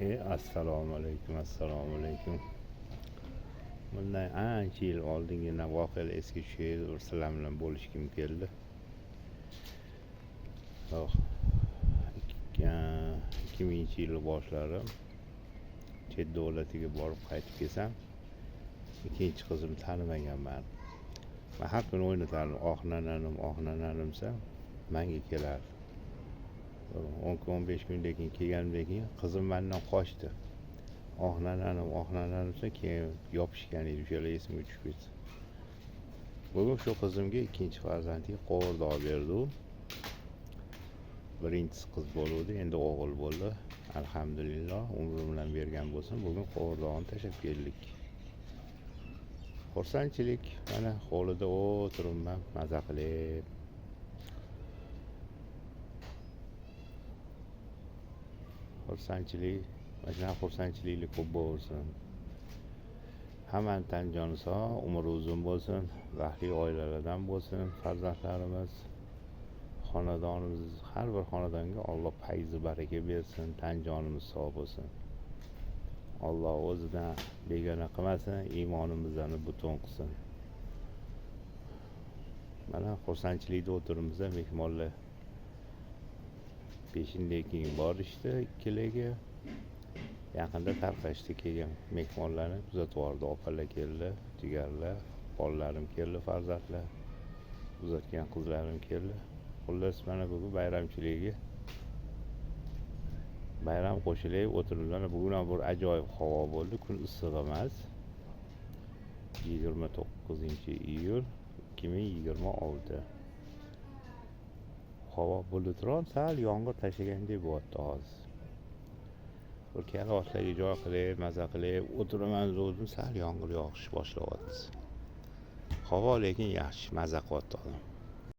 Assalomu alaykum, assalomu alaykum. Bundan ancha yil oldingina voqealar esga tushadi, bir sizlar bilan bo'lishgim keldi. Oh, 2000-yil boshlari chet davlatiga borib qaytib kelsam, ikkinchi qizim tanimaganman. Man har kuni o'ynatardim, "Oh nananim, oh nananim" desam, manga kelardi. 10 kun, 15 kundan keyin kelganimdan keyin qizim mandan qochdi. "Oh nananim, oh nananim" desa, keyin yopishgan edi, o'shalar esimga tushib ketdi. Bugun shu qizimga, ikkinchi farzandiga qovurdoq berdi u. Birinchisi qiz bo'luvdi, endi o'g'il bo'ldi. Alhamdulillah, umri bilan bergan bo'lsin. Bugun qovurdog'ini tashlab keldik. Xursandchilik, mana hovlida o'tiribman, maza qilib. Xursandchilik, mana shunaqa xursandchiliklar ko'p bo'lsin. Hammani tan joni sog', umri uzun bo'lsin, baxtli oilalardan bo'lsin farzandlarimiz. Xonadonimiz, har bir xonadonga Alloh fayzi baraka bersin, tan jonimiz sog' bo'lsin. Alloh o'zidan begona qilmasin, iymonimizni butun qilsin. Mana xursandchilikda o'tiribmiz, mehmonlar peshindan keyin borishdi ikkiligi. Yaqinda tarqashdi, kelgan mehmonlarni kuzatib yubordi. Opalar keldi, jigarlar, bolalarim keldi, farzandlar, uzatgan qizlarim keldi. Xullas, mana bugun bayramchiligi. Bayram qo'shilib o'tiribmiz. Mana bugun ham bir ajoyib havo bo'ldi. Kun issiq emas. 29-iyul 2026. Havo bulutroq, sal yomg'ir tashlagandek bo'lyapti hozir. Bir karavotlarga joy qilib, maza qilib o'tiraman degandim, sal yomg'ir yog'ish boshlayapti. Havo lekin yaxshi, maza qilyapti odam.